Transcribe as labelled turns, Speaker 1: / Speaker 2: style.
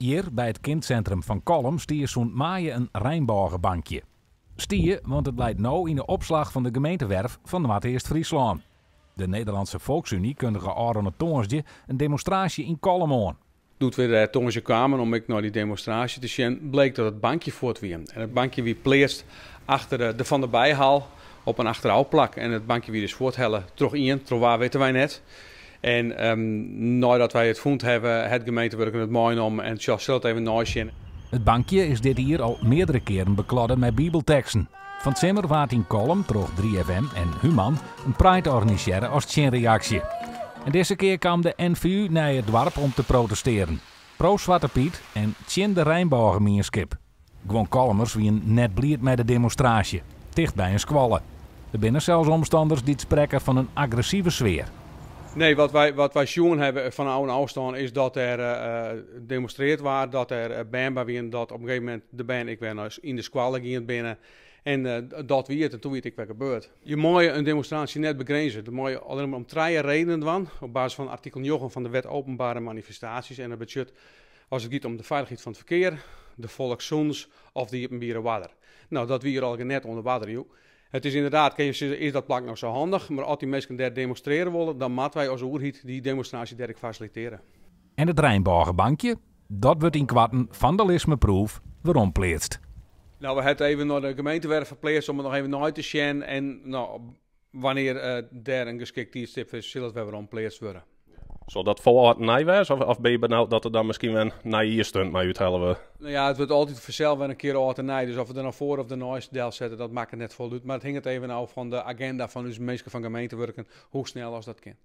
Speaker 1: Hjir by it kindcentrum fan Kollum stie sûnt maaie in reinbôgebankje. Stie, want it leit no yn de opslach fan de gemeentewerf fan Noardeast-Fryslân. De Nederlandse Volksunie kundige ôfrûne tongersdei in demonstraasje yn Kollum oan.
Speaker 2: Doe't we dêr tongersdei kamen om ek nei dy demonstraasje te sjen, bleek dat it bankje fuort wie. En it bankje wie pleatst achter de Van der Bijhal op in achterôfplak. En it bankje wie dus fuorthelle troch ien, troch wa witte wy net. En neidat wy it fûn hawwe, hat gemeentewurken it meinommen en sil it even neisjen.
Speaker 1: It bankje is dit jier al meardere kearen bekladde mei bibelteksten. Fan 't simmer waard yn Kollum troch 3FM en Human in pride organisearre as tsjinreaksje. En dizze kear kaam de NVU nei it doarp om te protestearen. Pro-Swarte Pyt en tsjin de reinbôgemienskip. Guon Kollumers wiene net bliid mei de demonstraasje, ticht by in skoalle. Der binne sels omstanners dy't sprekke fan in agressive sfear.
Speaker 2: Nee, wat wy sjoen hawwe fan ôf ôfstân is dat der demonstrearre waard, dat der bern by wiene, dat op in gegeven momint de bern ek wer nei yn de skoalle gien binne. En dat wie it en doe wie it ek wer gebeurd. Je meie in demonstraasje net begrinze. Dat meie je allinnich mar om trije redenen dwaan, op basis fan artikel 9 fan de Wet Openbare Manifestaties. En dat betsjut as it giet om de feilichheid fan it ferkear, de folkssûnens of de iepenbiere oarder. No, dat wie hjir allegear net oan de oarder, joe. It is ynderdaad, kinne je sizze, is dat plak no sa handich? Mar as dy minsken dêr demonstrearje wolle, dan moatte wy as oerheid dy demonstraasje dêr ek fasilitearje.
Speaker 1: En it reinbôgebankje, dat wurdt ynkoarten vandalismeproof werompleatst.
Speaker 2: No, we hawwe it even nei de gemeentewerf ferpleatst om it noch even nei te sjen. En no, wannear dêr in geskikt tiidstip is, sil it wer werompleatst wurde.
Speaker 3: Sil dat foar âld en nij wêze of binne je benaud dat der dan miskien wer in nijjiersstunt mei úthelle wurdt?
Speaker 2: No ja, it wurdt altyd fansels wer in kear âld en nij. Dus oft we der no foar of derneist delsette, dat makket net folle út. Mar it hinget even ôf fan de agenda fan ús minsken fan gemeentewurken, hoe snel as dat kin.